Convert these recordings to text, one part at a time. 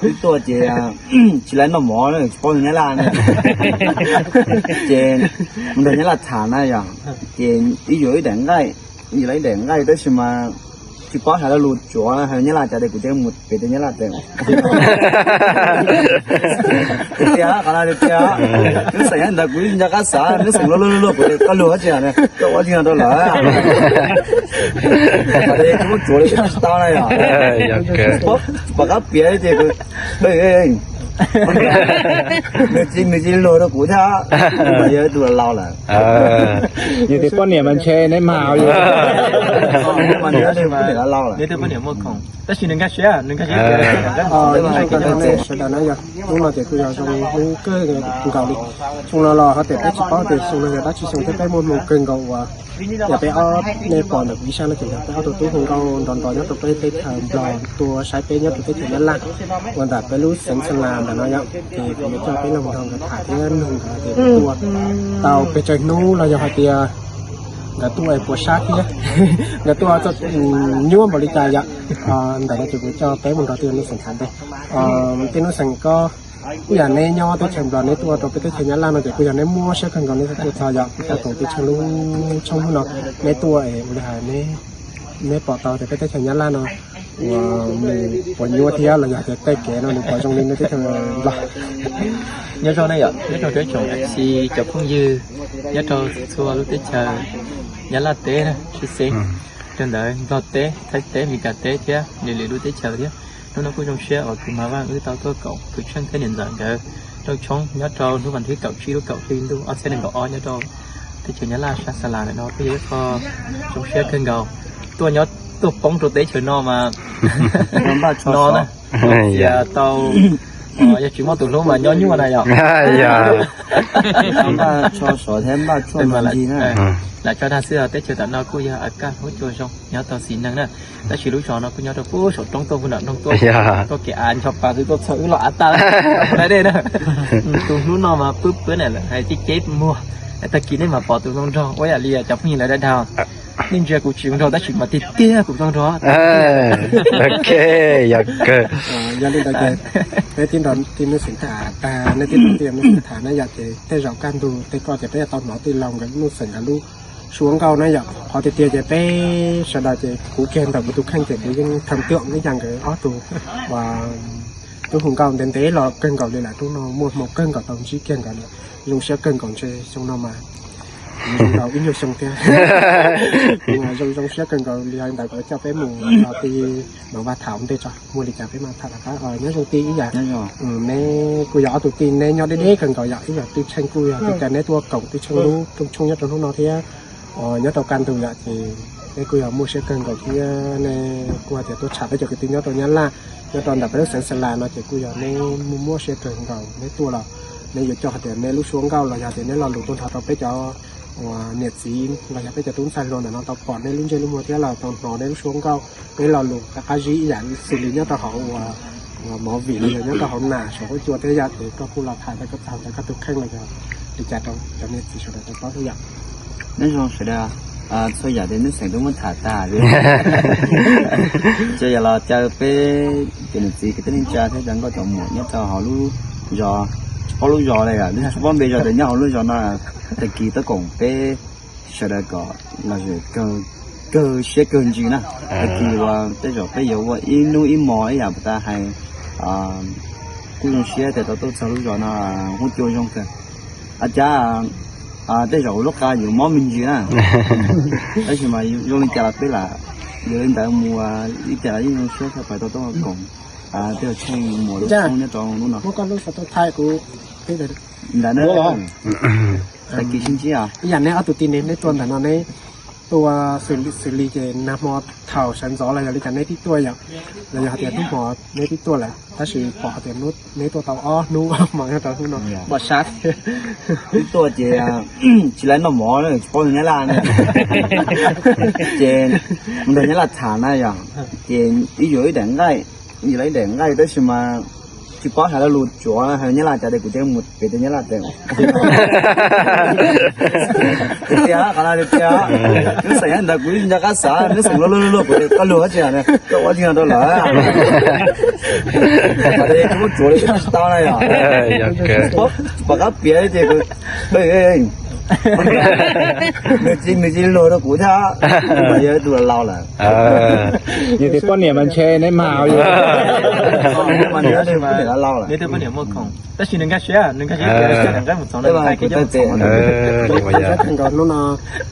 Wb tuaj ces tsis laiv noj mov, tsis paub ntawv Nyab Laj na, ces mus nrog Nyab Laj tham na yom, ces wb yuav ib daim nqaij, yuav ib daim nqaij tab sis mas tsis paub hais lo lus tsuav, hais Nyab Laj cas, kuv thiaj mus pem tej Nyab Laj tias tiag, qhov no tiag, lub xeem nyob ntawd kuv nco qab xav, lub xeem luaj luaj luaj, kuv tias koj lus dab tsi, koj ua tsi no rau lawm, tsuav li tsis tau na yom, pom qab piav ces nws tsis, nws tsis luag rau kuv thiab, yog tus laus lawm. Yog tias poj niam mas ntshe neb mag li. Neb twb poj niam muaj khoom, tab sis nws nkag siab, nws nkag siab. Sawv daws na yog, hnub no ces kuj yog zoo hnub kawg nkaus li. Xyoo no los ho tias peb tsis paub tias xyoo no yog dab tsi xyoo thiab peb muaj hmoo kawg nkaus uas yog peb ob, nej pom ntawm kuv ib sab no ces yog peb ob tug tub hu nkauj nrov nrov nyob rau peb teb chaws Nplog tuaj saib peb nyob rau teb chaws Nyab Laj, uas ntawm peb lub xeev Xa Las ntawm no yom, ces kuv yuav coj peb los nrog nkawd tham thiab nug nkawd tias nkawd tuaj tau pes tsawg hnub los yog hais tias nkawd tuaj es puas sab thiab, nkawd tuaj nyuaj npaum li cas yom. Ntawm no ces kuv coj peb mus nrog tej nuj xeem tham ntej. Tej nuj xeem, koj kuj yog neb nyob teb chaws Nplog neb tuaj rau peb teb chaws Nyab Laj no ces kuj yog neb muaj siab kawg nkaus neb tuaj txog yom, kuj thov koom tej tsheej lub tshooj hnub no neb tuaj es ua li hais neb pom tau tias peb teb chaws Nyab Laj no uas nws puas nyuaj thiab los yog tias tej kev no nws puas zoo li neb teb chaws Nplog. Nyob zoo na yom, nyob rau ib tsoom niam txiv cov phooj ywg nyob rau txhua lub teb chaws Nyab Laj teb na, tshwj xeeb rau ntawd Nplog teb, Thaib teb, Meskas teb thiab lwm lwm lub teb chaws thiab. Hnub no kuj zoo siab uas kuv Mas Vaj wb tau tuaj koom tus tsheej thiab niam ntxawm nkawd rooj tshoob nyob rau hnub vas thib kaum tsib lub kaum hli ntuj ob txhiab nees nkaum ob nyob rau teb chaws Nyab Laj sab Xa Las ntawm no kuj yog ib qho zoo siab kawg nkaus. Tuaj nyob tuaj poob rau teb chaws no mas no na, tau, yog tsis muaj tus hlub mas nyob nyuaj na yom. Npaj tsho sov thiab npaj tshuaj ntog ncig na. Lam tso dag xwb, teb chaws tam no kuj yog a kaj hnub cua zoo nyob tau xis neeg na. Tab sis lub zos no kuj nyob rau pub saum roob tuaj, hu nram nroog tuaj, tuaj kev av ncho pa xwb tuaj txog wb los av tag lawm dej na. Tus hnub no mas pwb pwb na lawm hais ceb ceb muag. Tag kis nej mam pom tus zoo nraug ua yam li cov phooj ywg lawv dag dag. Nej ntsia kuv tsis zoo nraug tab sis mas tiag tiag kuv zoo nraug. Ok, yog kawg. Yog li ntawd ces peb tib nrog tij Nuj Xeem tham tag, nej tib nrog tij Nuj Xeem tham na yom, ces tej zaum kaj ntug tej koj ces peb yuav tau hnov tij laug nkawd Nuj Xeem nkawd lub suab nkauj na yom. Qhov tiag tiag ces peb sawv daws ces kuv kiag ntawm kuv tus kheej ces kuv yeej tham twm ib yam nkawd ob tug uas tub hu nkauj ntev ntev los kawg nkaus li lawm, hnub no muaj hmoo kawg nkaus tau ntsib kiag nkawd lawm, zoo siab kawg nkaus ntshe xyoo no mas zoo nkaus ib nyuag xyoo thiab. Zoo zoo siab kawg nkaus li ntawd kuv coj peb mus nrog tij Mas Vaj tham ua ntej tso muaj li cas peb mam tham lawm qab. Nyob zoo tij ib yam, neb kuj yog ob tug tij neb nyob deb deb kawg nkaus yom, ib yam tij Tsheej kuj yog tij, cas neb tuaj koom tij Tsheej lub rooj tshoob nyob rau hnub no thiab nyob rau kaj ntug yom, ces neb kuj yog muaj siab kawg nkaus thiab nej kuj hais tias tuaj tsham peb cov kwv tij nyob rau Nyab Laj, nyob rau ntawm peb lub xeev Xa Las no ces kuj yog neb muaj muaj siab kawg nkaus neb tuaj los neb yuav coj hais tias neb lub suab nkauj los yog tias neb lo lus tuaj nrog rau peb cov uas niam txiv los yog peb cov tub ntxhais hluas ntawm no tau pom neb lub ntsej lub muag thiab los tau hnov neb lub suab nkauj, neb lo lus qab qab zib ib yam xws li nyob rau hauv uas movie los yog nyob rau hauv nas saum huab cua thiab yom, ces koj kuj los tham tau koj txog ntawm koj tus kheej los yog li cas rau cov niam txiv sawv daws tau paub thiab yom. Nyob zoo sawv daws, txhua yam ces Nuj Xeem twb muab tham tag li. Ces yog los caw peb cov niam txiv kwv tij neej tsa thiab cov nkauj cov muam nyob rau hauv lub zos, tsis paub lub zos li, tsis paub npe zos tias nyob hauv lub zos no, tag kis tuaj koom peb sawv daws kom los kawg siab kawg ntsws na. Tag kis uas tej zaum peb yuav ua ib hnub ib hmos ib yam puas tas hais, kuj zoo siab tias tau tuaj txog lub zos no, huab cua zoo kawg. A cas tej zaum lub qa yuav mob me ntsis na, tab sis mas zoo li cas los peb lam yuav li ntawd mus, ib cas los yeej zoo siab tshaj plaws tau tuaj koom tej Tsheej muam lub xoob nyob rau lub no. Ntawd na, tag kis sib ntsib os. Ib yam neb ob tug tij ne, neb tuaj ntawm no neb tuaj xws li ces nag hmo thaum sawv ntxov los yog li cas neb twb tuaj yom, los yog hais tias hnub hmo neb twb tuaj lawm tab sis pom hais tias neb tuaj tau ob hnub ob hmos nyob rau hnub no pom sab thiab. Wb tuaj ces tsis laiv noj mov, tsis paub ntawv Nyab Laj na, ces mus nrog Nyab Laj tham na yom, ces wb yuav ib daim nqaij, wb yuav ib daim nqaij tab sis mas Tsis paub hais lo lus tsuav hais nyab laj cas tias kuv thiaj mus piav tias nyab laj tias tiag, qhov no tiag. Hnub xeem ntawd kuv nco qab xav hnub xeem luag luag luag kuv tias koj luag tsis koj ua tsis rau lawm. Qhov tias kuv tsuav li tsis tau na yom. Pom qab piav tias kuv nws tsis, nws tsis luag rau kuv thiab, yog tus laus lawm. Yog tias poj niam mas ntshe neb mas laus lawm. Tab sis nws nkag siab, nws nkag siab, nws mus txog nws txog. Hnub no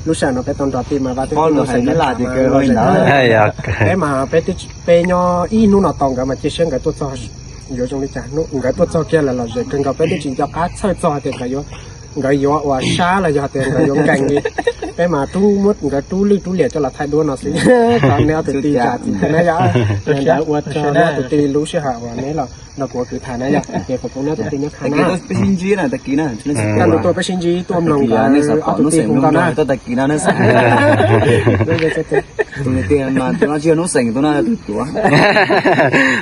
lub sij hawm no peb tau nrog tij mas Vaj Thwj Hwm lub sij hawm no, peb mas peb nyob ib hnub no tau nkawd mas cia siab nkawd tuaj txog yuav zoo li cas. Nkawd tuaj txog kiag lawm los ze kawg nkaus, peb twb tsis nco qab txhawj txog tias nkawd yuav, nkawd yuav ua sab los yog tias nkawd yuav nkees li. Peb mas rub muab nkawd rub lwj rub liam coj los thaij duab no xwb. Thov neb ob tug tij zam txim thiab na yom. Ntawd ua tsaug neb ob tug tij lub sij hawm uas neb los nrog kuv kwv tham na yom. Ces foom koob neb ob tug tij nyob qha na. Kaj ntug tuaj peb sib ntsib tuaj mloog nkawd ob tug tij hu nkauj na.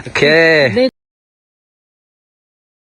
Ok.